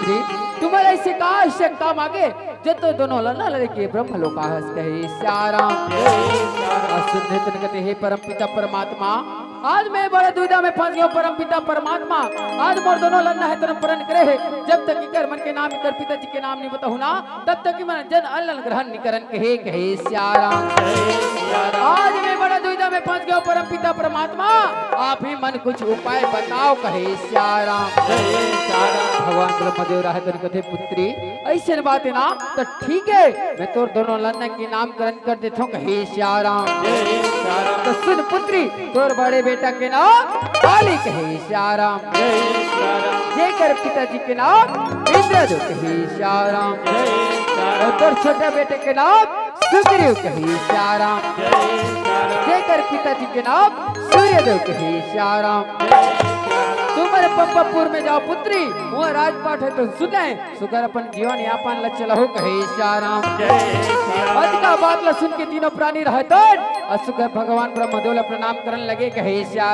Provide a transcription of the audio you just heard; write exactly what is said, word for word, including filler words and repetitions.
जी, तुम्हर अइसे का आवश्यकता मांगे, जे तोर दोनों लन्ना ल लेके ब्रह्म लोक आहस, कहे सियाराम। अउ सुनथे तन कथे, हे परम पिता परमात्मा, आज मैं बड़ा दुविधा में फंस गेंव परम पिता परमात्मा। आज मोर दोनों लन्ना हे तन परन करे हे, जब तक इकर मन के नाम, इकर पिताजी के नाम नइ बताहूं ना, तब तक इमन जन अन्न ल ग्रहण नइ करन, कहे, कहे सियाराम। आज मैं बड़ा दुविधा में फंस गेंव परम पिता परमात्मा, आप ही मन कुछ उपाय बताव, कहे सियाराम। भगवान ब्रह्मदेव राहत कथे, पुत्री, अइसन बात हे ना, त ठीक हे, मैं तोर दोनों लन्ना के नामकरण कर देथंव, कहे सियाराम। त सुन पुत्री, तोर बड़े बेटा के नाम बाली, कहे सियाराम। जेकर पिताजी के नाम इंद्रदेव, कहे सियाराम। अउ तोर छोटा बेटे के नाम सुग्रीव, कहे सियाराम। जेकर पिताजी के नाम सूर्यदेव, कहे सियाराम। तुमन पंपापुर में जाव पुत्री, उहां राजपाट हे त सुनव, सुग्घर अपन जीवन यापन ल चलाहू, कहे सियाराम। अतका बात ल सुन के तीनों प्राणी राहत अउ सुग्घर भगवान ब्रह्मदेव ल प्रणाम करन लगे, कहे सियाराम।